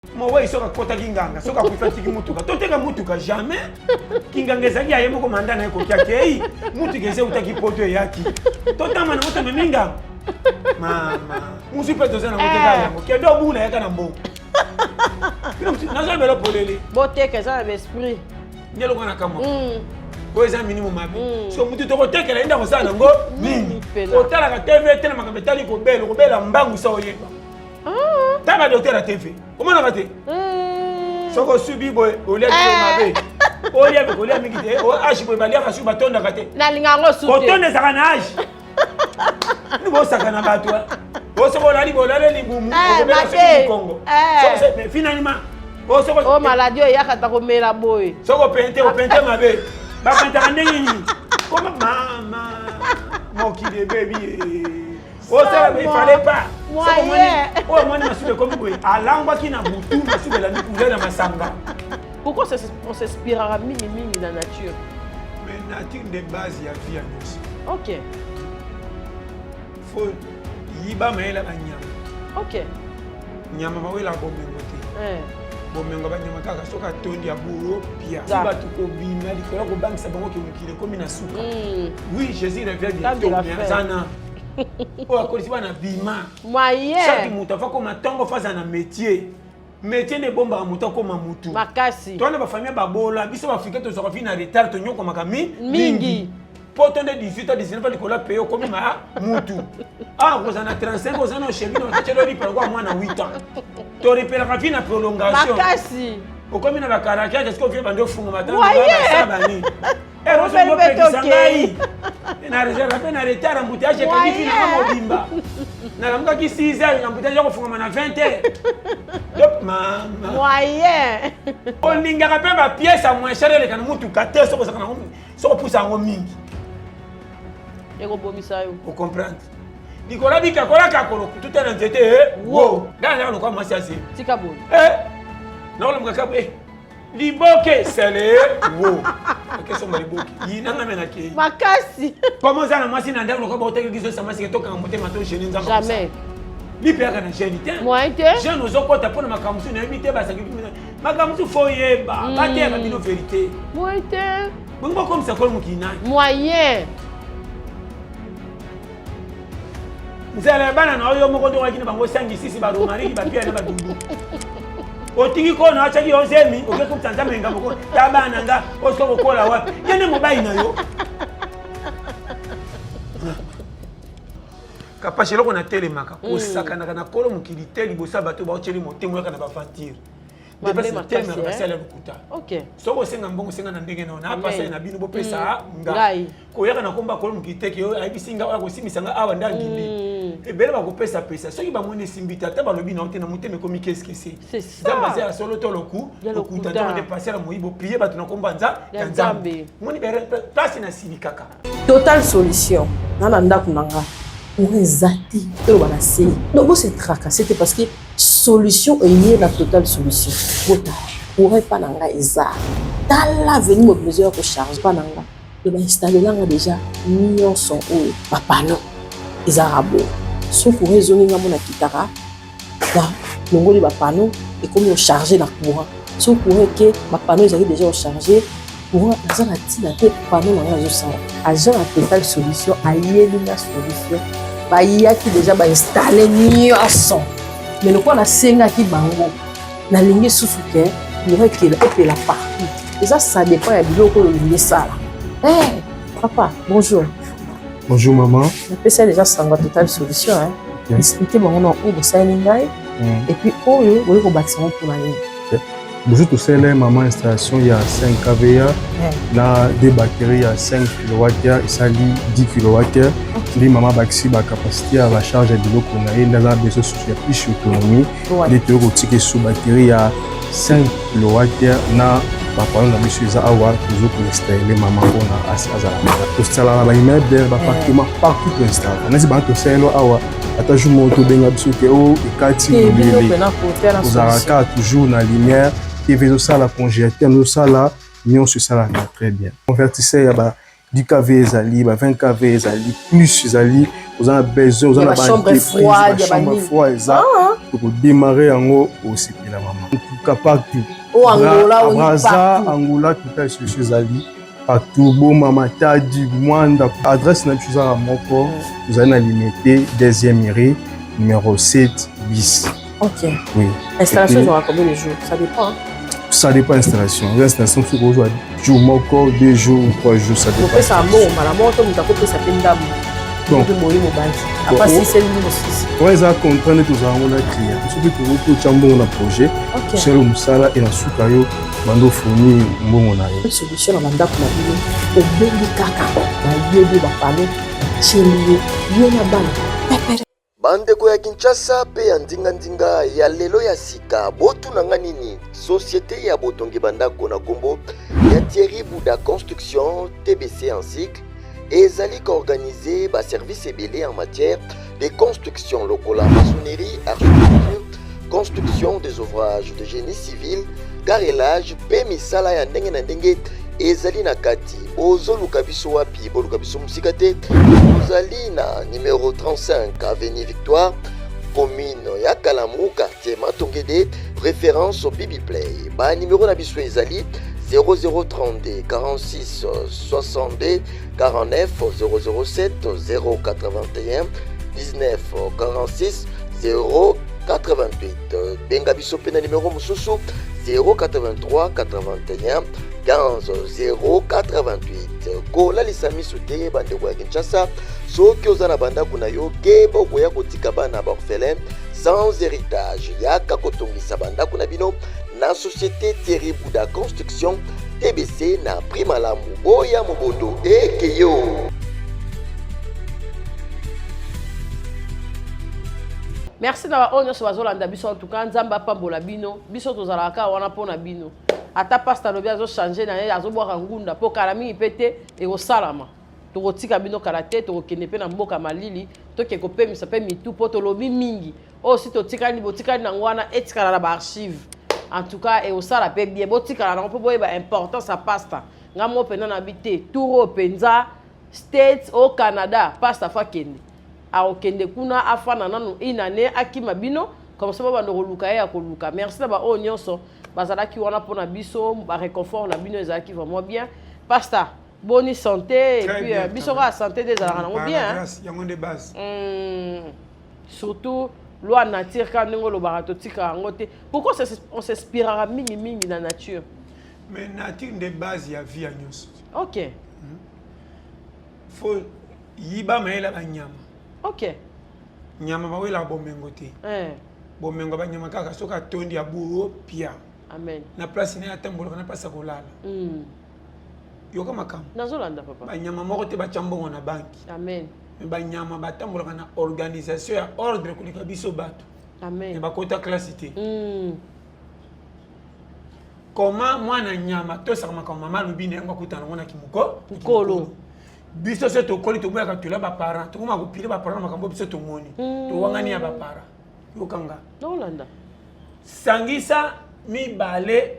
Mowei soki akotaki nganga, soki akufi atiki motuka, toteka motuka jamais. Kinganga ezalaki ya ye moko, manda na ye ekoki akei, motuka eza eutaki poto eyaki, totamba nango tomemi nganga. Mama mosu mpe toza nango teka eh. yango kende obula yaka na mbongo nazolobela polele. Boteka eza na baesprit nde eloko na kamwa oyo eza minimo mabe mm. So motu tokotekela ye nde akosala nango nini? Otalaka TV te na makambo etali kobela, okobela mbangu sa oyeba. Ah. Tala docteur ya TV, omonaka te eh. Soki osubi boye olia kilo eh. mabe, olia kolia mingi te, age boye baliaka su batondaka te. Nalinga yango su te. Kotonda ezalaka na age ni bosaka na bato osoki olali bolale libumu eh, okobela soki mokongo finalement. O maladi oyo eyaka ta komela boye. Soki opente opente mabe, bapentaka ndenge nini? Koma mama, mokili ebebi. Osala il fallait pas. Oyo omoni masuba ekomi boye, alangwaki na butu, masuba elandi couleur ya masanga. Pourquoi on s'inspirera mingi mingi na nature? Mais nature nde base ya vie ya nyonso. Ok. Faut yiba mayela banyama. Ok. Nyama bawelaka bomengo te. Eh. Bomengo banyama kaka soki atondi ya buro pia bato kobima likolo kobangisa bango ke mokili ekomi na suka. Oui, Jésus revient bientôt, mais aza na oyo akolisi bana bima. Moyen. Chaque moto afa koma ntongo, fa aza na métier. Métier nde ebombaka moto akoma mutu. Makasi. Towana bafamille babola, biso baafrikain tozwaka vi na retard, tonyokwamaka mi mingi. Po to nde 18 a 19 likolo ya paye okomi ma mutu. Ah, kozala na 35 oza na oshebi na otyeli olipa lokola mwana 8 ans. Torepelaka vi na prolongation. Makasi. Okomi na bacaractère, est-ce que ovie bandi ofungama Moyen. bani erosopekisa ngai na réserve mpe na retard, embouteillage ekangi fi nanga mobimba, nalamukaki 6 heures, embouteillage ya kofungama na 20 heures. Donc mama Moyen. Olingaka mpe bapièce ya moins cher eleka na motuka te. Soki ozalaka nango, soki opusa yango mingi ekobomisa yo. Ocomprendre likolo bikakola kakolo kutu te na nzete wo ngai nazaka lokola mwasi azemi. Tika boye. Nakolamuka kabu liboke sele wo okesomba liboke yinanga me nakei. Makasi. Komo oza na mwasi na ndako lokola baotaki kizosa mwasi ke tokanga motema to gene Nzambe. Jamais. Lipeyaka na jeune te. Moyen te. Jeune ozokɔta mpona makambo mosusu nayebi te, basaki makambo mosusu fo oyeba, bateyaka bino vérité. Moyen te. Bongo bokomisa kolo mokili nani? Moyen. Nzela ya bana na yo moko nde oyaki na bango, osangisisi baromariki bapia na badudu, otiki kono atiaki yo zemi, oke komisa Nzambe ngambo ko ta bana nga osiko kokola wapi? Ye nde mobali na yo. Kapasi eloko natelemaka kosakanaka na kolo mokili te liboso ya bato baotyeli motema, oyaka na baventure. Mabe makasi, Telemaka eh? basala ya lokuta. Soki osenga mbongo, osenga na ndenge na na pasali na bino, bopesa nga. Ngai. Koyaka na komba kolo mokili te ke oyo ayebisi nga oyo akosimbisa nga awa nde andimi. Ebele bakopesapesa, soki bamoni esimbi te, ata balobi na yo te, na motema ekomi keskese. C'est ça. Nzambe aza ya solo to loku Ya lokuta? lokuta. Nzambe nde passer ya moyibi, oplie bato na komba nza Ya ya Nzambe. Nzambe. Moni place na sili kaka. Total Solution, na ndako na nga courant eza te, toloba na se, donc bose tracasser te parce que solution eye na Total Solution. Botala courant epa na nga eza, tala veni mobimba ezoya kocharge epa na nga e bainstallelanga déjà nyonso oyo bapano ezalaka boye. So courant ezongi, nga mona kitaka na longoli bapano, ekomi ocharge na courant. So courant eke, bapano ezalaki déjà ocharge courant, naza na ntina te, pano na nga ezosala. Agent ya Total Solution ayeli nga solution, bayaki déjà bainstalle nyonso, mais lokola nasengaki bango, nalingi susu ke courant ekela epela partout. Eza ça dépend ya biloko oyo olingi esala. Hey, papa, bonjour. Bonjour maman. Napesa déjà sango ya Total Solution, hein. Explique bango na oyo bosaleli ngai et puis oyo boyi kobakisa ngo mpona nini. Bonjour, tosala mama installation ya 5 kVA na deux batteries ya 5 kWh, esali 10 kWh. Nde mama bakisi bacapacité ya bacharge ya biloko na ye, nde aza besoin susu ya plus autonomie. Nde toyei kotika esu batterie ya 5 kWh na bapano na biso eza awa, tozo koinstalle mama mpona azala. Tosalaka na baimmeuble, baappartement, partout toinstallaka. Neti bana tosalelo awa, ata jour moko tobenga biso ke o ekati Te bino molili mpena kote na ozalaka solution. Kaka toujours na lumière, TV ezosala, congélateur ezosala, nyonso esalaka très bien, convertisseur ya ba 10 kv ezali, ba 20 kv ezali, plus ezali, oza na besoin, oza na ba chambre froide, chambre froide eza, ah. tokodémarre yango osepela mama. En tout cas partout. Oh, Angola, Brazza, Angola, tout à solution ezali partout, Boma, Matadi, Mwanda, adresse na biso ezaka moko, tozali na Limete, deuxième rue, numéro 7 bis. Ok. Oui. Installation ezwaka combien de jours? Ça dépend. Hein? Ça dépend installation. Installation soki ozwa jour moko, 2 jours ou 3 jours, ça dépend. Kopesa mbongo mbala moko to moto akopesa mpe ndambo. Bon. Boye mobanzi. Apa siseli mosusu. Oyo eza contrat nde tozala yango na client. Soki tokoki totya mbongo na projet, tosala mosala e na suka yo bando fournir mbongo na yo. Solution na bandako na bino, obengi kaka bayebi bapano batieli yo yo na bana pepele. Bandeko ya Kinshasa pe ya ndinga-ndinga ya lelo ya sika, botuna nga nini? Societe ya botongi bandako na kombo ya Thierry Bouda Construction TBC en cycle ezali ko organiser ba services ebele en matière de construction lokola maçonnerie, architecture, construction des ouvrages de génie civil, carrelage pe misala ya ndenge na ndenge ezali na kati. Bozoluka biso wapi? Boluka biso mosika te, tozali na numero 35 avenue Victoire, commune ya Kalamu, quartier Matongede, référence Bibi Play. Ba numéro na biso ezali 0032 46 62 49 007 081 19 46 088. Benga biso pe na numéro mosusu 083 81 15 088. Kolalisa miso te bandeko ya Kinshasa, soki oza na bandako na yo, keba okoya kotika bana ba orphelin sans héritage. Yaka kotongisa bandako na bino na société Thierry Bouda Construction TBC na prix malamu. Boya mobondo ekeyo. Merci na baoyo nyonso bazolanda biso. En tout cas, Nzambe apambola bino. Biso tozalaka kaka wana mpo na bino. Ata pasteur alobi azochange na ye, azobwaka ngunda mpo kala mingi mpe te ekosalama. Tokotika bino kala te, tokokende mpe na mboka malili, toke kopemisa mpe mitu mpo tolobi mingi. Oyo si totikali, botikali nango wana, etikala na baarchive. En tout cas, ekosala mpe bien, botikala nango mpo boyeba importance ya pasteur. Nga mo mpenza na bi te, tour oyo mpenza States au Canada, pasteur fa kende. Akokende kuna afanda nanu une année, akima bino comme ça babanda koluka ye ya koluka. Merci na baoyo nyonso bazalaki wana mpona biso, baréconfort na bino ezalaki vraiment bien. Pasteur, boni santé? Et Très puis bien, biso très kaka santé nde ezalaka nango Par la bien, hein? grâce, yango nde base. Surtout loi nature kaka ndenge olobaka, totika yango te. Pourquoi on s'inspiraka mingimingi na nature? Mais nature nde base ya vie ya nyonso. Faut yiba mayele banyama. Nyama bawelaka bomengo te. Bomengo ya banyama kaka soki atondi ya buro pia. Amen. Na place na ye atambolaka, na place ya kolala. Yoka makambo. Nazolanda papa. Banyama moko te batya mbongo na banki. Amen. Me banyama batambolaka na organisation ya ordre koleka biso bato. Amen. Me bakota classe te. Comment mwana nyama tosaka makambo mama alobi na yango, akutana nango na kimoko Nkolo. Biso so tokoli, toboyaka tola baparent, tokoma kopile baparent na makambo biso tomoni. Towangani ya baparent. Yokanga. Naolanda. Sangisa mibale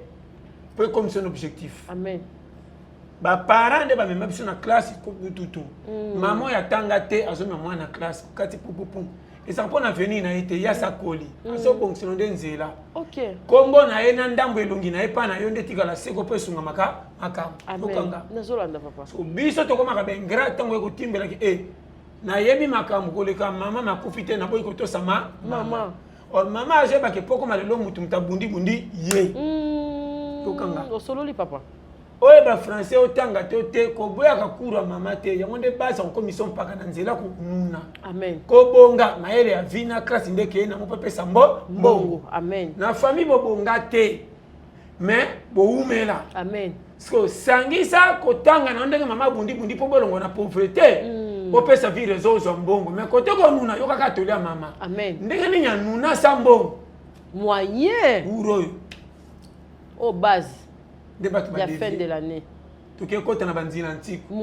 po ekomisa un objectif. Amen. Baparent nde bamema biso na classe bututu. Mama oyo atanga te azomema mwana na classe kati pupupu, ezaka mpo na avenir na ye te. Ye asakoli, azobongisela nde nzela. Kombo na ye na ndambo elongi na ye mpa na yo nde tikala seko mpo esungamaka makambo. Amen. Yokanga. Nazolanda papa. So, biso tokomaka baingrat ntango ekotimbelaki e nayebi makambo koleka mama, nakufi te, naboyi kotosa ma mama. Or mama azoyebaka epokoma lelo mutu mutu abundibundi ye. Tokanga. Osololi papa. Oyo bafrançais otanga to te, koboyaka cours ya mama te. Yango nde base ya kokomisa mpaka na nzela konuna. Amen. Kobonga mayele ya vie na classe nde keye nango mpo epesa mbo mbongo. Mbongo. Amen. Na famille bobonga te, mais bowumela. Amen. Parce sangisa kotanga na ndenge mama abundibundi mpo bolongo na pauvreté, opesa vie réseau, ozwa mbongo. Mais kote konuna, yo kaka tolia mama. Amen. Ndenge nini anuna sa mbongo? Moyen. Uro oyo o base nde bato ya fin de l'année. Toke kota na banzila ntiku.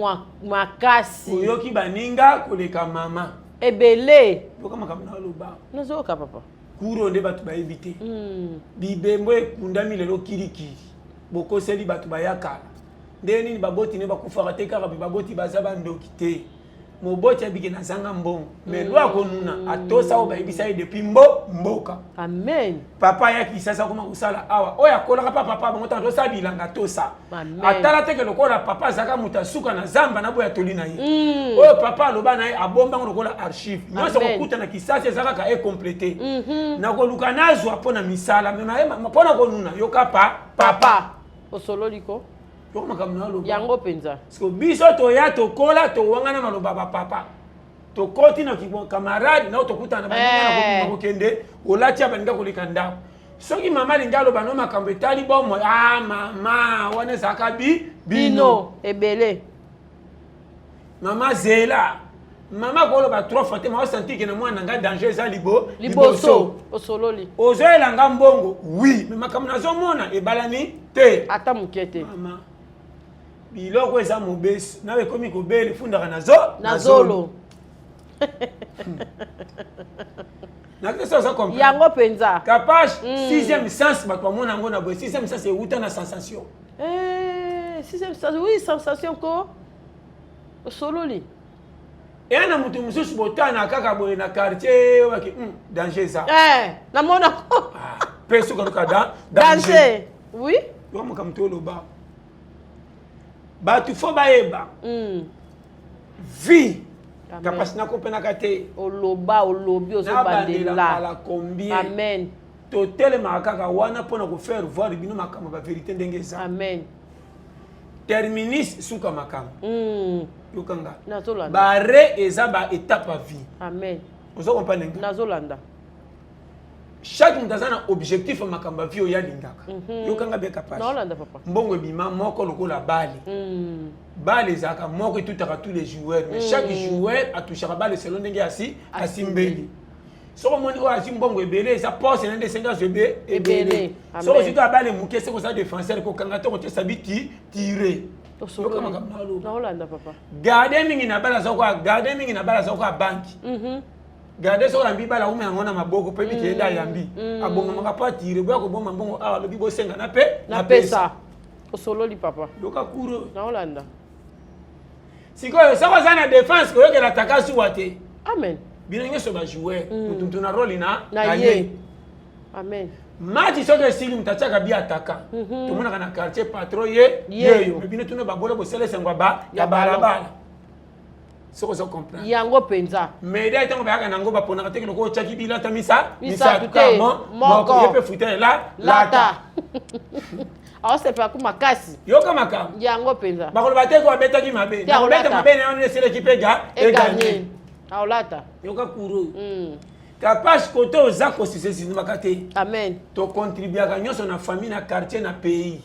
Makasi. Oyoki baninga koleka mama. Ebele. Yoka makambo na aloba. Nazoyoka papa. Kuro nde bato bayebi te. Bibembo ekundami lelo kilikili, bokoseli bato baya kala. Ndenge nini baboti ne bakufaka te kaka baboti baza bandoki te. Moboti abiki nazanga mbongo mais lwa akonuna atosa oyo bayebisa ye depuis mbo mboka. Amen. Papa ayaki Kisasa akoma kosala awa oyo akolaka pa papa bango ntango tosala bilanga tosa. Atala teke lokola papa azalaka moto asuka na zamba na boya toli na ye. Oyo papa aloba na ye abombango lokola archive. Nyonso kokuta na Kisasa eza kaka ecomplete. Nakoluka nazwa mpo na misala mais mpo na konuna yoka pa papa. Osololi ko? Yoko makambo na aloba. Yango penza. Parce biso toya tokola towangana maloba ba papa. Tokoti na camarade na tokutana na baninga na kobima kokende olati ya baninga koleka ndako. Soki mama alingi aloba no makambo etali bomoi, ah mama wana ezalaka bi bino ebele. Mama zela. Mama koloba trois fois te ma osentir que na mwana nga danger eza libo liboso osololi. Ozoyela nga mbongo oui mais makambo nazomona ebalani te. Ata moke te. Mama biloko eza mobesu nawe ekomi kobela efundaka na zo na zolo. Nakisi ozo comprendre. Yango penza. Kapash sixième sens bato bamona yango na boye sixième sens ewuta na sensation. Sixième sens oui sensation ko osololi. Eya na moto mosusu botana kaka boye na quartier waki danger eza. Namona ko. Pe soki oyoka danger. Oui. Yo makambo to oloba. Bato fo bayeba. Vie. Kapasi nakopenaka te. Oloba olobi ozobandela. Nabandela combien. Amen. Totelemaka kaka wana mpona kofaire voir bino makambo ba vérité ndenge eza. Amen. Terminus suka makambo. Yokanga. Nazolanda. Bare eza ba étape à vie. Amen. Ozo comprendre nga? Nazolanda. Chaque mutu aza na objectif ya makambo ya vie oyo alingaka. Yokanga bien kapasi. Nazolanda papa. Mbongo ebima moko lokola bale. Balle ezalaka moko etutaka tous les joueurs mais chaque joueur atouchaka balle selon ndenge asi asimbeli. Soko omoni oyo azwi mbongo ebele eza poste na nde esengi azwi ebele. Soko ozwi kaka balle moke seko oza défenseur kokanga to kotiesa biti tire. Yoka makambo na aloba. Naolanda papa. Garde mingi na balle aza koka garde mingi na balle aza koka banki. Garde soko yambi balle akomi yango na maboko pe biti eda yambi. Abongamaka po atire boya kobomba mbongo awa alobi bosenga na pe na pesa. Osololi papa. Yoka kuro. Naolanda. Sikoyo soko oza na défense koyokela taka zuwa te. Amen. Bino nyonso ba joueur mutu na rôle na na ye. Amen. Match soki esili mutu atiaka bi ataka. Tomonaka na quartier patron ye yeyo. Mais bino tuna babola bosala esengo ba ya balabala. Soko ozo comprendre. Yango penza. Médaille ntango bayaka nango baponaka te lokola otiaki bilata misa misatu te moko ye mpe futa ela lata. Aosepela ku makasi. Yoka makambo. Yango penza. Bakoloba te ko abetaki mabe. Nakobeta mabe na yo eselaki mpe ga eganye. Aolata. Yoka kuro. Kapash kote oza kosisesimbaka te. Amen. Tocontribuaka nyonso na famille na quartier na pays.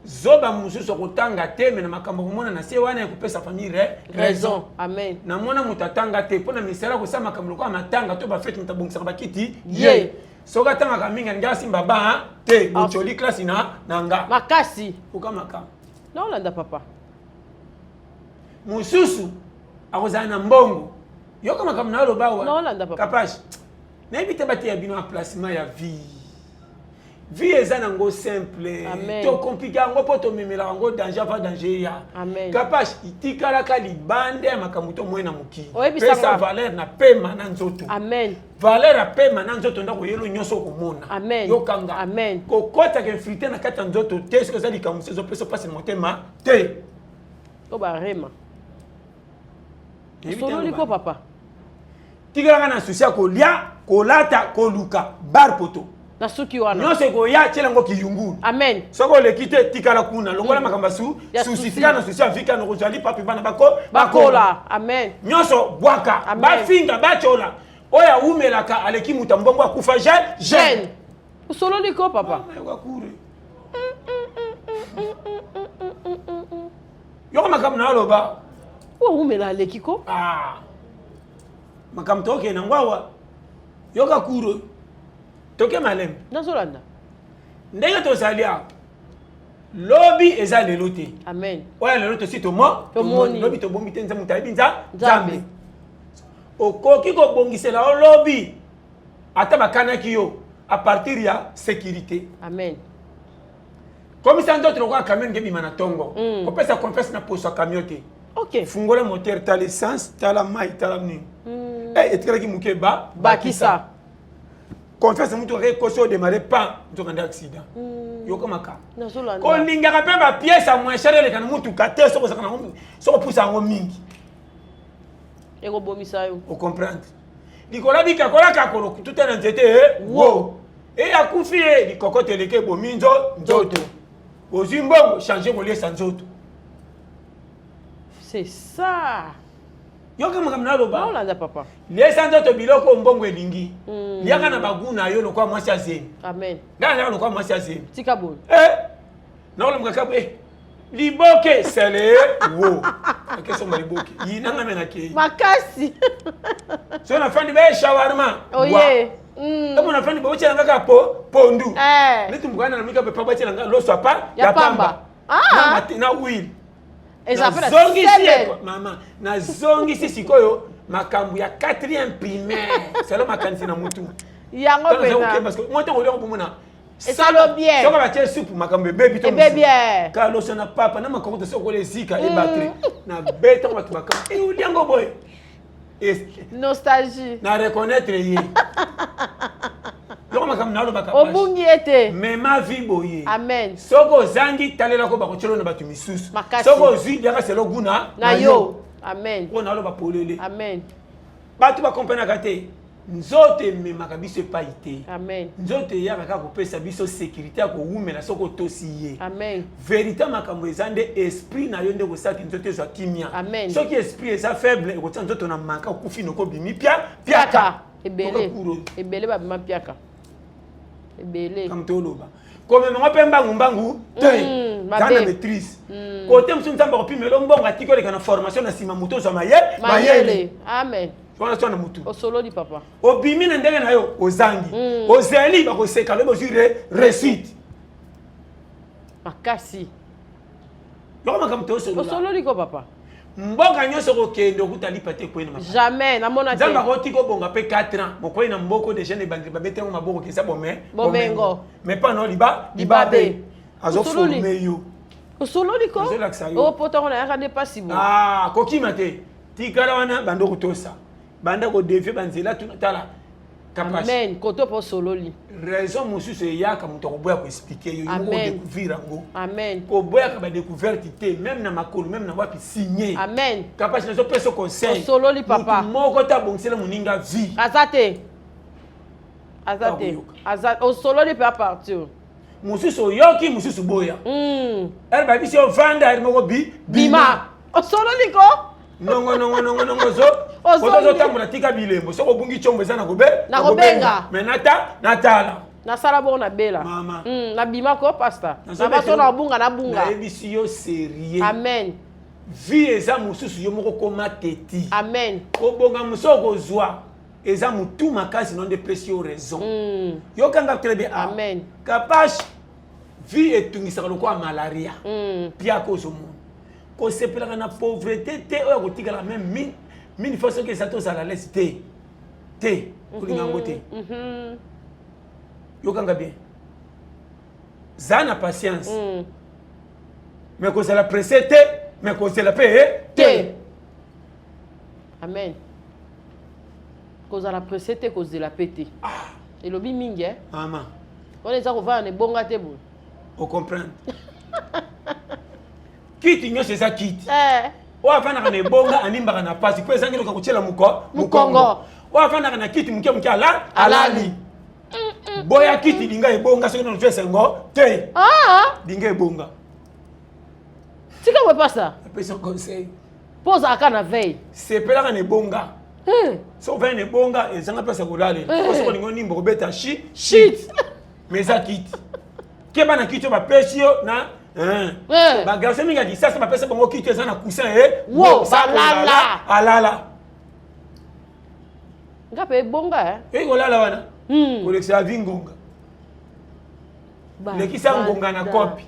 Zoba mosusu akotanga te me na makambo komona na se wana ekopesa famille raison. Amen. Namona moto atanga te mpo na misala kosala makambo lokola matanga to bafete moto abongisaka bakiti ye. Soki atangaka mingi alingi asimba ba te botioli klasi na nga. Makasi. Oka makambo. Naolanda papa. Mosusu akozala na mbongo. Yoka makambo na aloba awa. Naolanda papa. Kapash. Nayebi te bateya bino emplacement ya vie. Vie eza nango simple. To compliqué yango po to memela yango danger avant danger ya. Kapash itikalaka libanda ya makambo to moye na mokili. Pesa valeur na pema na nzoto. Amen. Valeur ya pema na nzoto ndako yelo nyonso okomona. Amen. Yokanga. Amen. Kokota ke infiltrer na kati ya nzoto te soki eza likambo mosusu ezopesa mpasi na motema te. To ba rema. Sololi ko papa. Tikalaka na souci ya kolia, kolata, koluka bar poto. Na suki wana. Nyonso ekoya tiela yango kiyungulu. Amen. Soki oleki te tikala kuna longola makambo ya susi tikala na susi ya vika na kozwa lipapi bana bako bakola. Amen. Nyonso bwaka, bafinga, batyola. Oyo awumelaka aleki moto ya mbongo akufa jeune jeune. Osololi ko papa. Yoko makambo na aloba. Oyo awumela aleki ko. Ah. Makambo tokende nango awa. Yoka kuro. Toke malembe. Nazolanda. Ndenge tozali awa. Lobi eza lelo te. Amen. Oyo lelo tosi tomo tomoni. Lobi tobombi te nzambe moto ayebi nzambe. Okoki kobongisela yo lobi ata bakanaki yo à partir ya sécurité. Amen. Komisa nzoto lokola camion nge bima na tongo. Kopesa confiance na poso ya camion te. Okay. Fungola moteur, tala essence, tala mai, tala nini. Eh, etikalaki moke ba bakisa. Confiance mutu kaka ekosi odémarrer pa nzoka nde accident. Yoka makambo. Kolingaka mpe bapièce ya moins cher eleka na mutuka te soki ozalaka nango soki opusa yango mingi. Ekobomisa yo. Ocomprendre. Likolo bikakola kakolo tuta na nzete eh, wo. E akufi ye likokoto eleki ebomi nzoto. Ozwi mbongo change koliesa nzoto. C'est ça. Yoka makambo naloba. Olanda papa. Liesa nzoto biloko mbongo elingi. Liaka na bagu na yo lokola mwasi ya zemi. Amen. Ngai nalaka lokola mwasi ya zemi. Tika boye. Eh. Nakolomka kapo eh. Liboke sele wo. Akesomba liboke. Yinanga me nakei. Makasi. So nafandi ba shawarma. Oye. Ntango nafandi baotyela nga kaka po pondu. Eh. Neti mokana na mika pe batyela nga loso ya pa ya pamba. Ah. Na huile. Eza pe na nazongisi ye mama nazongisi sikoyo makambo ya 4e primaire selo makanisi na mutu yango pena parce que moi ntango oliango bomona esalo bien soki batie supu makambo ebebi to ebebi kaka loso na papa na makokoto soki okola ezika ebatri na betango bato makambo e oliango boye nostalgie na reconnaître ye yoko makambo nalobaka obungi ye te mema vie boye amen soki ozangi talelako bakotyelo na bato misusu soki ozwi liaka selo guna na yo amen oyo naloba polele amen bato bakomprenaka te nzoto ememaka biso epai te amen nzoto eyaka kaka kopesa biso sécurité ya kowumela soki otosi ye amen vérité makambo eza nde esprit na yo nde ekosalaki nzoto ezwa kimia amen soki esprit eza faible ekotia nzoto na manka okufi noko obimi pia piaka ebele ebele babima piaka ebele kamto toloba komemango mpe mbangu mbangu te za na maîtrise kote mosusu nzambe akopimela mbongo atiki oleka na formation na nsima moto ozwa mayele mayele amen wana so na motu osololi papa obimi na ndenge na yo ozangi ozeli bakoseka lobi ozwi réussite makasi yoko makambo tosolola osololi ko papa mboka nyonso kokende okuta lipa te ekwei na jamais namona te nzambe akotika obonga mpe 4 ans mokwei na mboko deja na ebandeli babeti yango maboko keza bome bomengo mais mpa no liba libabe azoforme yo osololi ko Ozolakisa yo. opotango nayaka nde pasi bo Ah, kokima te tikala wana banda kotosa banda kodevie banzela tuna tala kapasi amen koto mpo osololi raison mosusu eyaka moto akoboya koexpliquer yo yo moko Amen. odécouvrir yango amen koboyaka badécouverte te même na makolo même na wapi signe amen kapasi nazopesa conseil Osololi, papa. Motu moko te abongisela moninga vie aza te aza te Akoyoka. aza osololi mpe apartir mosusu oyoki mosusu boya ere babisi yo vanda ere moko bi bima osololi ko nongo nongo nongo nongo zo Ozongi. ozotambola tika bilembo soki obungi tiombo eza na kobe Na kobenga. me nata natala nasala bongo nabela Mama. Nabima ko pasta Nazobeta nabaso yo- na obunga nabunga nayebisi yo sérieux amen vie eza mosusu yo moko koma teti amen kobonga mosu okozwa eza motu makasi no nde epesi yo raison yokanga très bien ah. Amen. Kapache vie etungisaka lokola malaria piaka ozomona kosepelaka na pauvreté te oyo akotikalaka même mine fois soki eza tozala lese te te kolinga yango te yokanga bien za na patience mais kozala pressé te mais kozela mpe te te amen kozala pressé te kozela mpe te elobi mingi e mama wana eza kovanda na ebonga te boye ocomprendre kiti nyonso eza kiti Eh, oyo afandaka na ebonga animbaka na pasi mpo ezangi eloko ya kotiela Mokongo. oyo afandaka na kiti moke moke ala Alali. alali boya kiti linga ebonga soki nano esengo te ah, linga ebonga tika boye pasta apesi conseil mpo ozalaka na veille sepelaka na ebonga Eh, soki ovandi na ebonga ezanga mpasi ya kolalela Eh. po soki olingi onimba kobeta shi shit mais eza kiti keba na kiti oyo bapesi yo na hein. Eh. bagarçon mingi ya kisasa bapesa bango kiti eza na coussin e Wo, balala. alala nga mpe ebonga eh. oyi kolala wana Hmm. kolekisa vi ngonga lekisa ngonga na kopi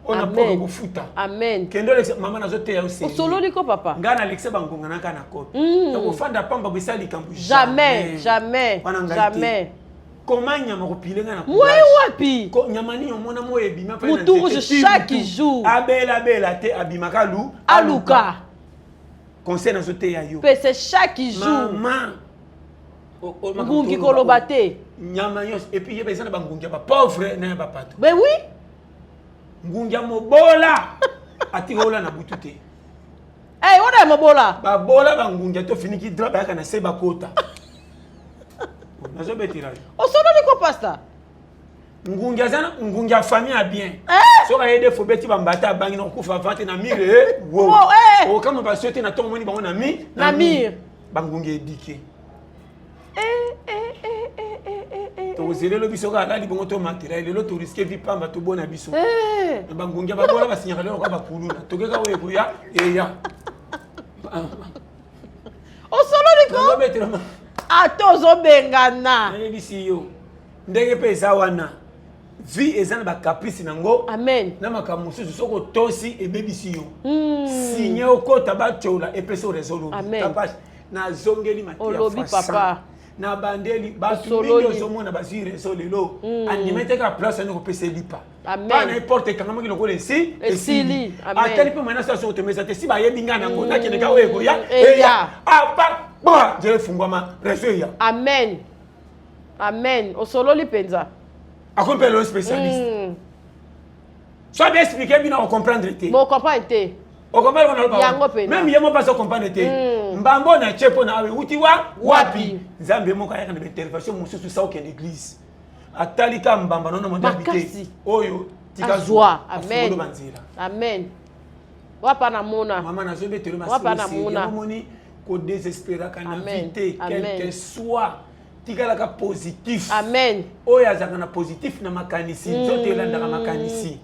oyo na Amen. poko kofuta amen kende olekisa mama nazoteya yo sérieux. osololi ko papa ngai nalekisa bangonga naka na kopi Mm. tokofanda pamba boesala likambo jamais jamais Wana ngai te. jamais. Koma nyama kopile nga na Moyen wapi? Ko nyama nini omona moyo ebima pa na Mutu rouge chaque jour. Abela bela te abimaka lu aluka. Conseil nazoteya yo. Pe c'est chaque jour. Maman. Ngungi koloba te. Nyama nyonso et puis yeba eza na bangungi ya ba pauvre na ya ba pato. Ben oui. Ngungi ya mobola atika ola na butu te. Eh, wana ya mobola. Babola bangungi to finiki drap bayaka na se bakota. Nazobetela yo. Osololi ko pasta? Ngungi aza ngungi ya famille ya bien. Eh! Soki aye defo beti bambata abangi na kokufa avant te na mire eh, wo. Oh, eh. Okama basio te na ntongo omoni bango na mi na mire. Bangungi edike. Tokozela biso kaka alali bongo tomatela ye lelo toriske vi pamba tobona biso na bangungi ya babola basinyaka lelo kaka bakuluna tokeka oyo ekoya eya osololi ko ata ozobengana nayebisi yo ndenge mpe eza wana vie eza na bacaprice nango amen na makambo mosusu soki otosi ebebisi yo mm. signe okota batyola epesi orezo lobi nazongeli mateya papa na bandeli bato mingi ozomona bazwi reseau lelo mm. andima ete kaka place wana kopesa elipa bana ye porte ekangamaki lokola esi esili atali mpe moyena sala soko tomesa te si bayebi ngai nango mm. nakende ka oyo ekoya eya apa ba nzela efungwama reseau eya amen amen osololi mpenza akomi mpe lelo spécialiste mm. so bien expliqué bino ocomprendre te bocomprendre te okomprendre wana loba yango mpe même ye moko azo comprendre te mm. mbambo na tie mpo na awa ewuti wa wapi nzambe moko ayaka na baintervention mosusu sa okende église atali ka mbamba nono mondabi te oyo tika zwa amen banzela amen wapa na mona mama nazobetelo wapa na mona omoni kodésespéraka na vie te quel que soit tikalaka positif amen oyo azalaka na positif na makanisi nzoto elandaka makanisi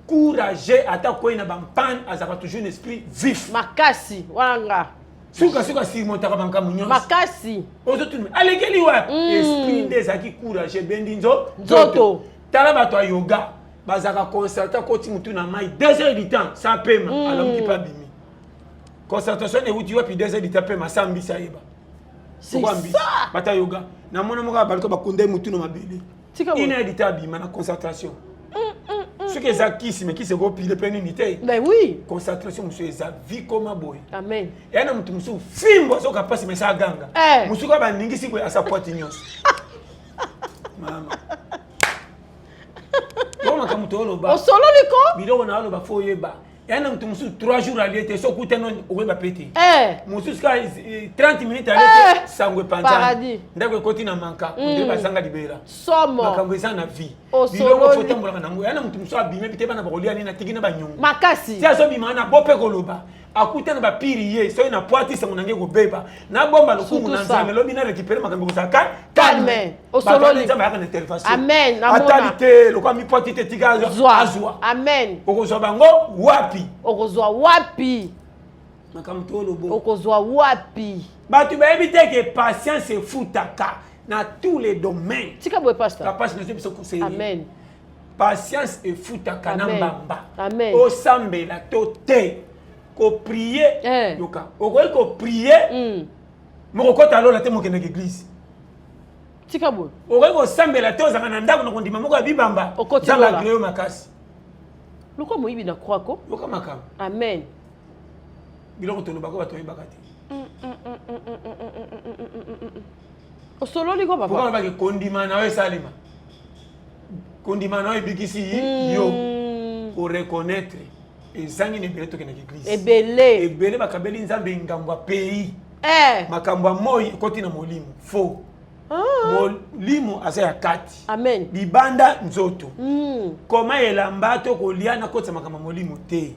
courageux ata kwei na bampane azalaka toujours na esprit vif makasi wana nga sukasuka surmontaka makambo nyonso makasi ozotuna alekeli wapi mm. esprit nde ezalaki courageux ebendi nzo nzoto tala bato ya yoga bazalaka concerte akoti motu na mai 2 heures du temps sa pema mm. alamuki mpe abimi concentration euti wapi 2 heures du temps pema sa mbisi ayeba bato ya yoga namona moko ya baluka bakunda ye motu na mabele une heure du temps abima na concentration mm, mm, mm, soki eza kisi me kisi ekopile mpe nini te ben oui concentration mosusu eza vi koma boye amen eya na motu mosusu fimbo azoka mpasi mesa aganga eh. mosusu kaka baningisi boye asa poiti nyonso mama bo makambo tooloba osololi ko biloko na oloba fo oyeba eya na moto mosusu 3 jours alie te soki okutani okoyeba mpe te eh. mosusu kaka 30 minutes alie te eh. sango epanzani ndako ekoti na manka mm. ondire bazanga libela makambo eza na vie biloko fo otambolaka nango eya na moto mosusu abimi te bana bakolia nini atiki na banyongo makasi ti azobima na bo mpe koloba akuta na bapiri ye soki na pwati sango na nge kobeba nabomba lokumu na nzambe lobi na récupere makambo ekozala calme osololi nzambe ayaka na intervention amen atali te lokola mipwati te tika azwa amen okozwa bango wapi okozwa wapi makambo tolobo okozwa wapi bato bayebi te ke patience efutaka na tous les domaines tika boye pasteur kapasi nazo biso conseil amen patience efutaka na mbamba amen osambela to te koprie eh. yoka okoki koprie mm. mokokota lola te mokendaka eglise tika boye okoki kosambela te ozalaka na ndako na kondima moko ya bibamba nzambe agree yo makasi lokola moyibi na croix ko yoka makambo amen biloko tolobaka bato oyebaka te mm, mm, mm, osololi ko papa olobaki kondima na yo esalema kondima na yo ebikisi yo koreconnaitre ezangi na ebele tokendaka eglise ebele ebele bakabeli nzambe ngambo ya pays eh. makambo ya moi ekoti na molimo faux ah. molimo aza ya kati amen libanda nzoto mm. koma elamba to kolia nakotisa makambo ya molimo te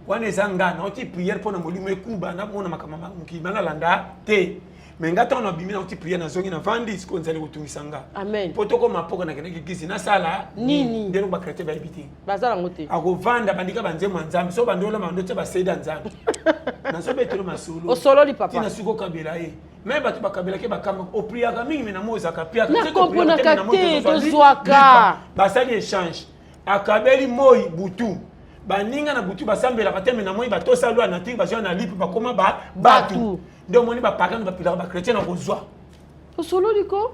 wana eza nga nauti prière mpo na molimo ekuba namona makambo mokili nalanda te me nga ntango nabimi nauti prière nazongi navandi sikoyo nzali kotungisa nga amen mpo tokoma mpoka nakendaki kisi nasala nini ndenge bachrétien bayebi te baza nango te akovanda bandika banzembo ya nzambe so bandi olamba bandi otya baseda nzambe nazobetelo masolo osololi papa tina suki okabela ye me bato bakabelaki bakamba opriaka mingi me na moi ozalaka piaka nakomponaka te tozwaka basali échange akabeli moi butu baninga na butu basambelaka te me na moi batosa loi nature bazwa na lipe bakoma ba bato nde omoni bapagano bapilaka bachrétien na kozwa osololi ko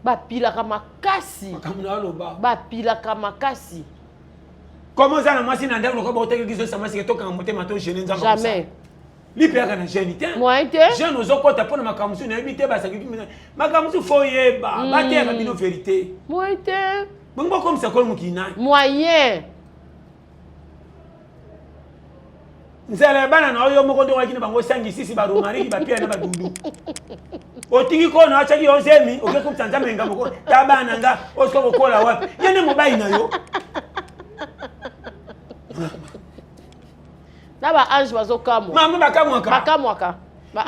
Bapilaka makasi. Makambo na aloba. Bapilaka makasi. Comment oza na mwasi na ndako lokola baotekeki zosa mwasi ke tokanga motema to gene Nzambe Jamais. Lipe yaka na jeune te. Moyen te. Jeune ozokota mpo na makambo mosusu nayebi te basaki makambo mosusu fo oyeba. Bateyaka bino verité. Moyen te. Bongo bokomisa kolo mokili nani? Moyen. Nzala ya bana na yo moko nde oyaki na bango osangi sisi baromariki bapia na badudu otiki kono atyaki yo zemi oke komisa nzambe ngambo ko ta bana nga osika kokola wapi ye nde mobali na yo na ba ange bazokamwa mama bakamwaka bakamwaka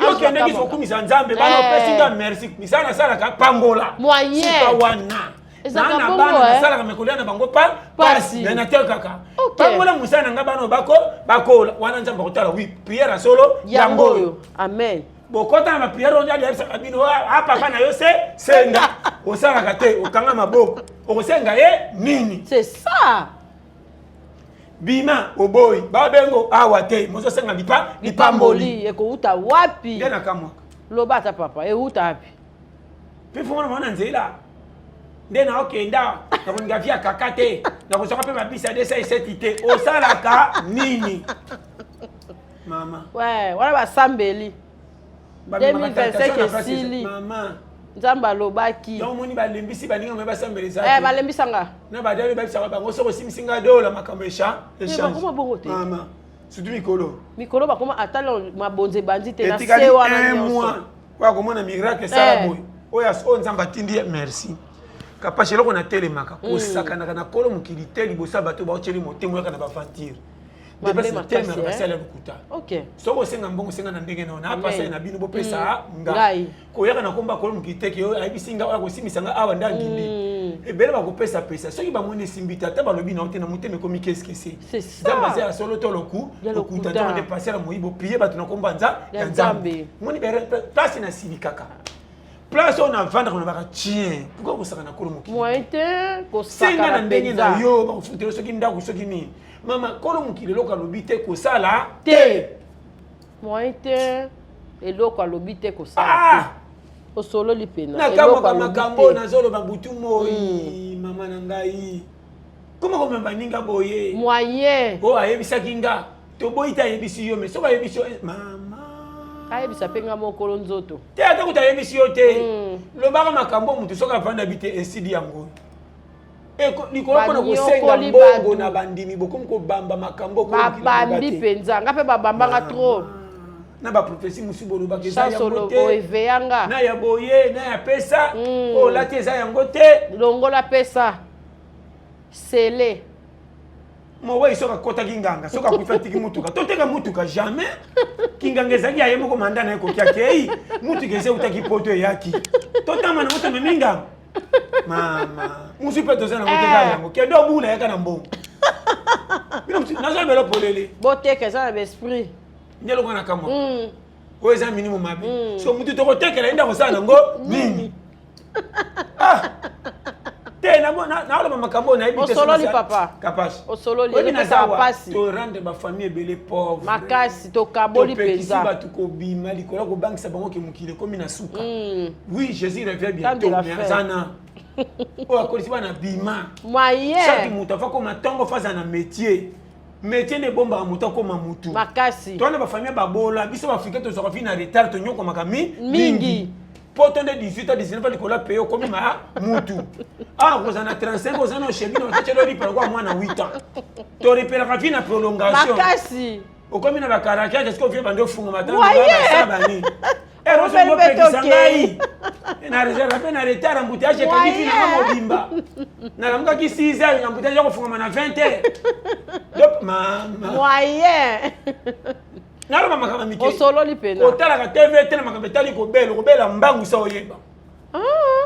yo okendeki kokumisa nzambe bana opesi nga merci misala nasalaka pambola moyen wana na na bana eh. nasalaka me kolia na bango pa pasi me natekaka pambola mosala na nga bana bako bakola wana nzambe akotala wi priere ya solo yango oyo amen bokota na bapriere oyo ayebisaka bino a ah, papa na yo se senga osalaka te okanga maboko okosenga ye nini c'est ça bima oboyi babengo awa te mozosenga lipa lipamboli ekowuta wapi nde nakamwaka loba ata papa ewuta wapi mpe fongola mwana nzela nde naokenda nakolinga vi ya kaka te nakozwaka mpe babisi ya 207 te osalaka nini mama ouais, wana basambeli 2025 esili mama nzambe alobaki yango omoni balembisi baninga me basambela eza eh, balembisa nga na badali babisaka bango soki osimbisi nga dola makambo echange eh, bongo te mama surtout mikolo mikolo bakoma ata mabonza ebandi te na se wana nyonso oyo akomona miracle esala eh. boye oyo oyo nzambe atindi ye merci kapashe eloko natelemaka hmm. kosakanaka na kolo mokili te liboso ya bato baotyeli motema oyaka na baventure nde place natelemaka basala ya lokuta soki osenga mbongo osenga na ndenge nao na pasai na bino bopesa hmm. ngai koyaka na komba kolo mokili te ke ayebisi nga oyo akosimbisa nga awa nde angindi hmm. ebele bakopesa pesa soki bamoni esimbi te ata balobi na yo te na motema ekomi keskese nzambe aza ya solo to loku lokuta nzambe nde passer ya moyibo prie bato na komba nza ya nzambe moni place na silikaka place oyo navandaka nabaka tien pourkoi kosaka na kolo mokili senga na ndenge na yo bakofutela soki ndako soki nini mama kolo mokili eloko alobi te kosala te moyen te eloko alobi te kosala ah! te osololi mpena nakamwaka makambo nazoloba butu moi hmm. mama na ngai koma komema baninga boye moyen oyo ayebisaki nga toboyi te ayebisi yo me soki ayebisi yo eh, mama ayebisa mpe nga mokolo nzoto te ata kuta ayebisi yo te hmm. lobaka makambo motu soki avanda bi te esili yango likolo mpona kosenga mbongo na bandimi bokomi kobamba makambo babambi mpenza nga mpe babambanga trop na baprofesi mosusu bolobaka eza yango te oeveyanga na ya boye na ya pesa hmm. oyo olati eza yango te longola pesa sele mowei soki akotaki nganga soki akufi atiki motuka toteka motuka jamais kinganga ezalaki ya ye moko manda na ye koki akei motuka eza eutaki poto eyaki totamba nango tomemi nganga mama mosu mpe toza nango teka eh. yango kende obula yaka na mbongo bino nazolobela polele boteka eza na baesprit nde eloko na kamwa mm. oyo eza minimo mabe mm. so motu tokotekela ye nde akosala nango nini ah! te naoloba makambo oyo nayebi osololi papa kapasi osololi nazawa pasi to rendre ba famille ebele pauvre makasi tokaboli mpenza bato kobima likolo kobangisa bango ke mokili ekomi na suka mm. oui jésus revient bientôt mais aza na oyo akolisi bana bima moyen chaque moto afa koma ntongo faza na métier métier nde ebombaka moto akoma motu makasi towana bafamille babola biso baafrikain tozwaka vi na retard tonyokomaka mi mingi poto nde 18 a 19 likolo ya paye okomi ma mutu ah okozala na 35 oza na oshebi na ototyeli olipa lokola mwana 8 ans torepelaka vi na prolongation makasi okomi na bakarakiake soki ovie bandi ofungama tangasala banini erosopekisa ngai na reserve mpe na retard embouteillage ekangi vi nanga mobimba nalamukaki 6 heures embouteillage ya kofungama na 20 heures donc mama moyen naloba makambo mike osololi pena otalaka tv te na makambo etali kobela okobela mbangu sa oyeba ah.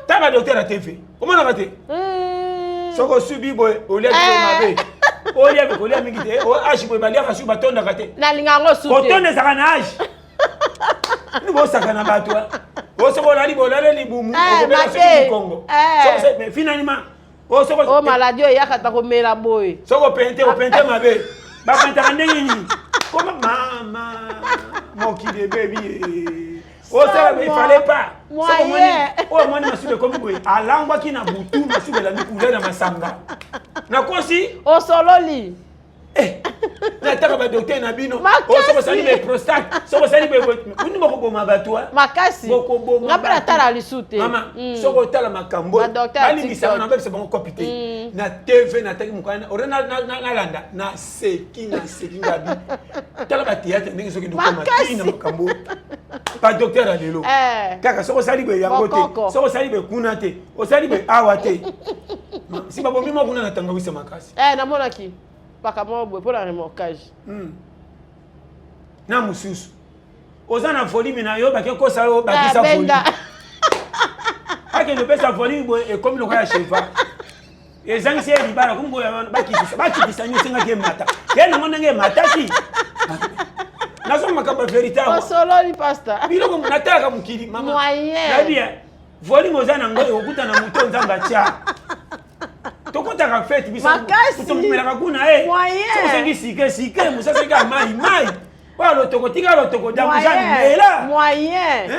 ta badokter ya tv omonaka te eh. soki osubi boye olia biloko eh. mabe olia kolia mingi te age boye baliaka su batondaka te nalinga yango su kotonda ezalaka na age ni bosaka na bato osoki olali bolale libumu eh, okobela soki mokongo finalement Oh, soko oh, maladie oyo eyaka ta komela boye soko opente opente mabe bapentaka ndenge nini koma mama mokili ebebi eh. Osala il fallait pas. Soki omoni oyo omoni masuba ekomi boye alangwaki na butu masuba elandi couleur ya masanga. Nakosi? Osololi. Eh, nataka badokter na bino oh, soki osali be prostate soki osali boni bokoboma bato eh? makasi bokoboma mpe natala lisu te mama mm. soki otala makambo balimbisaka na babisa bango kopi te mm. na tv nataki mokana ore nalanda naseki naseki ngabi tala bateatre ndenge soki ndokoma tina makambo badokter ya lelo eh. kaka soki osali boye yango te soki osali boye kuna te osali boye awa te si babomi moko kuna na tangawisa makasi eh, namonaki paka moko boye mpo na remorquage hmm. na mosusu oza na volume na yo bake kosa yo bakisa eh, volume akende opesa volume boye ekomi lokola ya cheval ezangisi ye libala komboya bakitisa bakitisa nyo esengaki emata ye nango ndenge emataki nazo makambo ya verité awa osololi pasta biloko natalaka mokili mama nayebi eh, volume oza nango ekokuta na moto nzambe atya tokotaka fete biso tomelaka kuna e eh. osengi sike sike mosu aseki mai mai oyo lotoko tika lotoko damujani mela moyen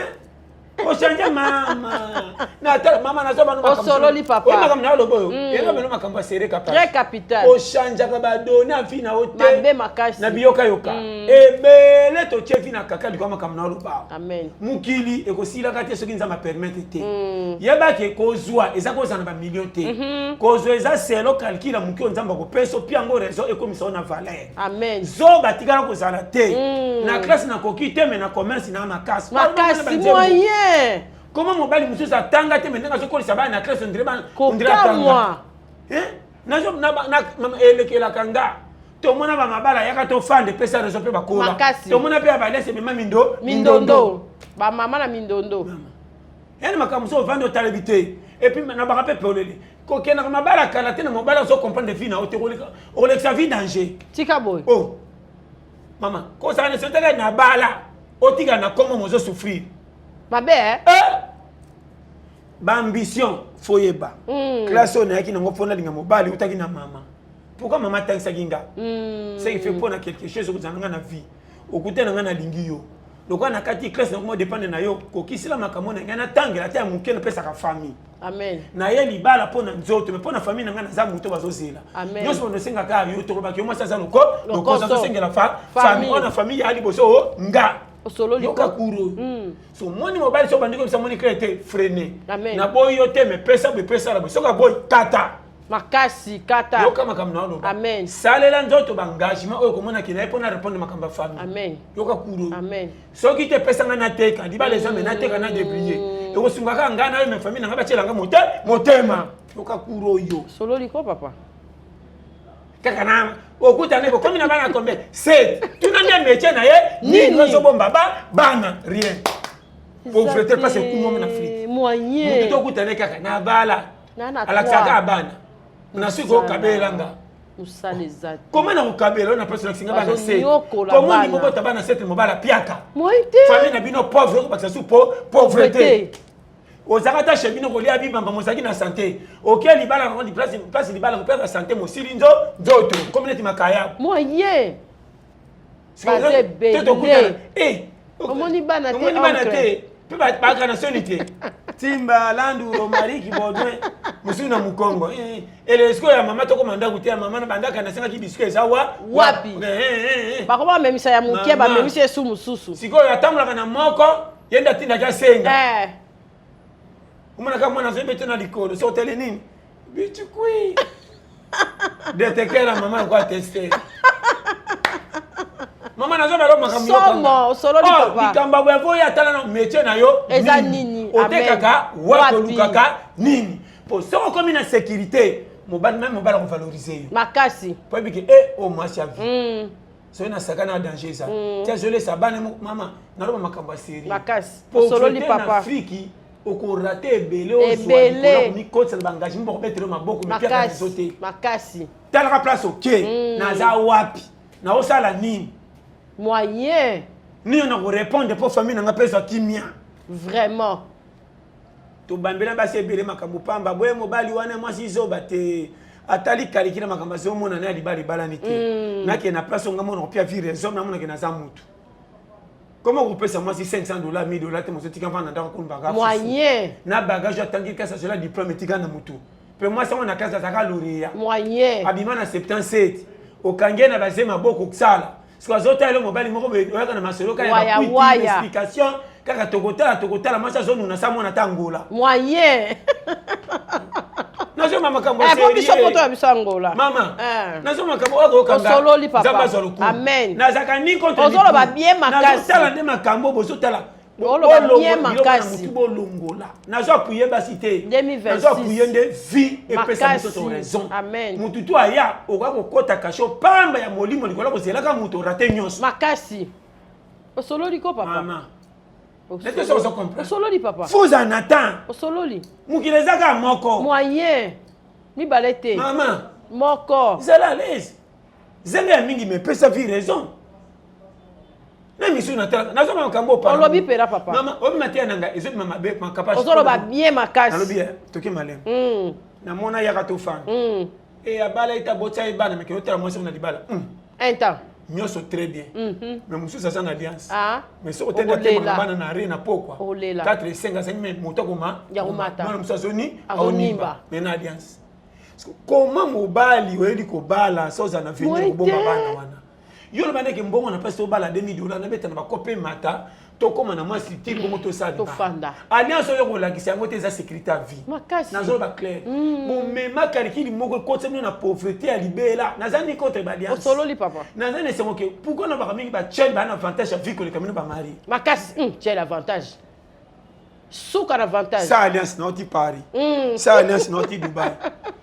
ochange mama natala mama nazo bano osololi papa oyo makambo na oloba oyo mm. yango bino makambo ya sere kapa très capital ochangeaka badone ya vi na yo te mabe makasi na biyokayoka mm. ebele totie vi na kaka likolo makambo na oloba amen mokili ekosilaka te soki nzambe apermettre te mm. yeba ke kozwa eza kozala na bamillion te mm -hmm. kozwa eza selo calcul ya moke oyo nzambe akopesa opia yango raison ekomisa yo na valeur amen zoba tikala kozala te mm. na classe nakoki te me na commerce na makasi makasi moyen koma mobali mosusu atanga te me ndenge azokolisa bana na classe ondire bana ondire atanga nazo elekelaka nga tomona bamabala yaka tofanda epesa raison mpe bakola tomona mpe ya balese emema mindo mindondo bamama na mindondo yani makambo mosusu ovandi otalebi te epuis nabaka mpe polele kokendaka mabala kala te na mobali azo comprendre vie na yo te okolekisa vie danger tika boye oh mama kozala na sotaka na bala otika na kombo mozo souffrir mabe eh? eh? baambition fo yeba mm. classe oyo nayaki nango mpo nalinga mobali utaki na mama pourquoi mama atangisaki nga mm. ce qui fait mpo na quelque chose okozala nga na vie okute na nga nalingi yo lokola na kati classe nakoma dépendre na yo kokisila makambo na ngai natangela ata ya moke napesaka famille amen naye libala mpo na nzoto me mpo na famille na ngai naza moto bazozela nyonso bando osengaka yo tolobaki yo mwasi aza loko lokoso azosengela famille oyo na famille ya liboso o nga yoka kuru hmm. so moni mobali so obandi koyebisa moni clair te freine naboyi yo te me pesa boye pesala boye soki aboyi kata makasi kata yoka makambo na oloba amen salela nzoto ba engagement oyo komona kina ye mpona répondre makambo ya famille amen yoka kuro amen soki te pesa ngai nateka libala eza me nateka na débrouiller ekosunga kaka ngai na yo me famille na ngai batiela ngai mote motema yoka kuro oyo sololi ko papa kaka na okutana bokomi na bana combien sept tuna nde métier na ye nini ozobomba ba bana rien pauvreté mpasi ekumwami na afrique moyen motu tokutana kaka na bala alakisaka kaka bana na suki okabela nga mosala eza te koma na kokabela oyo na place olakisi nga bana se Bazoniokola koma bana. olingi obota bana sete mobala piaka moyen te famille na bino pauvre okobakisa su po pauvreté ozalaka ata chez bino kolia bibamba mozalaki na sante oke libala nango place place libala kopesa sante mosili nzo nzoto komi neti makayabu moyen Sikoyo, Baza te ebele. tokutana Eh, Omoni bana te, omoni bana oncle. te mpe bakaka na soni te timba landu romariki baudouin mosusu na mokongo Eh, ele sikoyo ya mama tokoma ndako te ya mama na bandaka nasengaki biscuit eza wa Wapi? Eh, eh, eh. bakoma bamemisa ya moke Mama. bamemisa esu mosusu sikoyo atambolaka na moko ye nde atindaki asenga Eh, omonaka mwana azoyebi te na likolo so otele nini bitukui detekela mama yango ateste mama nazobalo makambo Somo, osololi oh, papa. likambo ya boye atala na métier na yo Eza nini? otekaka Amen. wapi Wapi? olukaka nini po soki okomi na sécurité mobali meme mobali akovalorize yo makasi po yebi ke e o mwasi ya vie Mm, soki nasaka na danger eza ti azolesa bana mama naloba makambo ya série makasi osololi pauvreté na papa afriki okorate ebele ozwa Ebele. likolo ya komikotisa na baengagement bakobetela yo maboko mepiaka rezo makasi te makasi talaka place oke naza wapi naosala nini moyen nini na korépondre mpo famille na nga mpe ezwa kimia vraiment tobambela basi ebele makambo pamba boye mobali wana mwasi zoba te atali kaliki na makambo azomona na ya libala ebalani te nakende na place onga mona kopia vie raison namonake naza mutu Comment okopesa mwasi 500 dollars, 1000 dollars te? Moto etika mvanda ndako akumbaka Moyen. na bagage, atangi kasi azela diplôme, etika na motu. Mpe mwasi yango na classe azalaka lauréat. Moyen. Abima na 77, okangi ye na baze maboko kosala soki azotala elo mobali moko boye, oyaka na masolo kaka ya Waya, bakwiti, waya. explication kaka tokotala tokotala. Mwasi azonuna sa mwana ata Angola. Moyen. Nazoma makambo ya Eh, po biso sérieux. poto ya biso Angola. Mama, Eh. nazoma makambo oyo akokanga. Osololi, papa. Nzambe azwa lokumu. Amen. Nazalaka ni contre ni Ozoloba pour. bien makasi. Nazotala nde makambo bozotala. Oloba bien Bolongola biloko na makasi. motu, bolongola. Nazo appuyer basi te. 2026. Nazo appuyer nde vie epesa Makasi. biso to raison. Amen. Motu to aya okoka kokɔta kasho pamba ya molimo likolo kozelaka moto orate nyonso. Makasi, osololi ko, papa. Mama, nete soki ozo comprendre. Osololi, papa. Fuza na temps. Osololi. Mokili eza kaka moko. Moyen mibale te. Mama. Moko. Zala à l'aise, zenge ya mingi mepesa vie raison na misu natalaka, nazoma makambo. Olobi mpena, papa. Mama, obima te ya na ngai, ezobima mabe makapa. Ozoloba bien makasi. Nalobi eh, toki malema. Namona yaka tofanda. E abala ete abotisa ye bana meke, otala mwasi na libala. Un temps. Nyonso très bien, mais mosusu aza na alliance. Ah. Mais soki otenda Okolela. te bana na re na pokwa Okolela. 4 5 azangi, mais moto akoma Ya komata. mwana mosusu azoni Azonimba. aonimba mais na alliance. Parce que comment mobali oyebi kobala so ozala na venir Moye kobomba te. bana wana? Yo loba ndeke mbongo na mpasi tobala 2000 dollar, nabeta na bakope mata, tokóma na mwa structure bongo tosala libala. Tofanda. Alliance oyo kolakisa yango te, eza sécurité ya vie. Makasi. Nazoloba clair, bomema calcul moko ekotisa bino na pauvreté ya libela. Naza ni contre baalliance. Osololi, papa. Naza na esengo ke pourquoi nabaka mingi bachel baa na avantage ya vie koleka bino bamari. Makasi. Quel avantage, suka na avantage. Sa alliance nauti Paris, sa alliance nauti Dubai,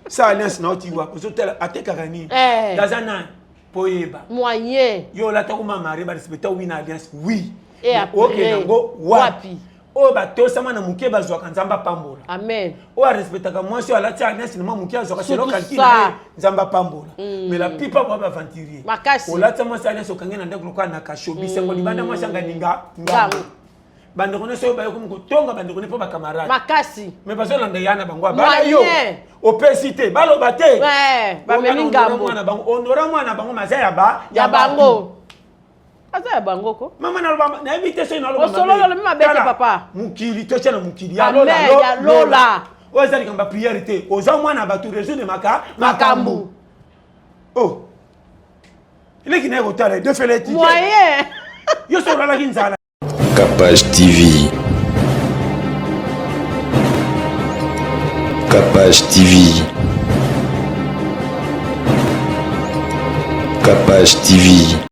sa alliance nauti wapi, ozotala atekaka nini? Eh. Aza nani mpo oyeba? Moyen. Yo olata koma mari, barespecta wi na alliance, oui. Et Mais après, okende yango wapi? Wapi? Oyo batosama na moke bazwaka, Nzambe apambola. Amen. Oyo arespectaka mwasi oyo alati alliance na mwa moke azwaka selo Surtout calcul ça. na ye, Nzambe apambola. Mais la plupart ba baaventurier. Makasi. Olati mwasi alliance, okangi na ndako lokola na kasho, bisengo libanda, mwasi anga ninga ngambo. Ngambo. Bandeko nyonso oyo bayokomi kotonga bandeko ne mpo bacamarade. Makasi. Mais bazolanda ya na bango abala yo. Moyen. Opesi te, baloba te. Ouais, bamemi ngambo. Mwana bango honora, mwana bango maza ya ba ya bato. Bango aza ya bango ko. Mama, naloba, nayebi te soki naloba. Osololi, olobi mabe te, Tala, papa. mokili totya na mokili ya Amen, lola ya lola. Oyo eza likambo ya prière te. Oza mwana ya bato, résoudre maka makambo. Oh, eleki naye kotala defele etike. Moyen. Yo so olalaki nzala. Capage TV. Capage TV. Capage TV.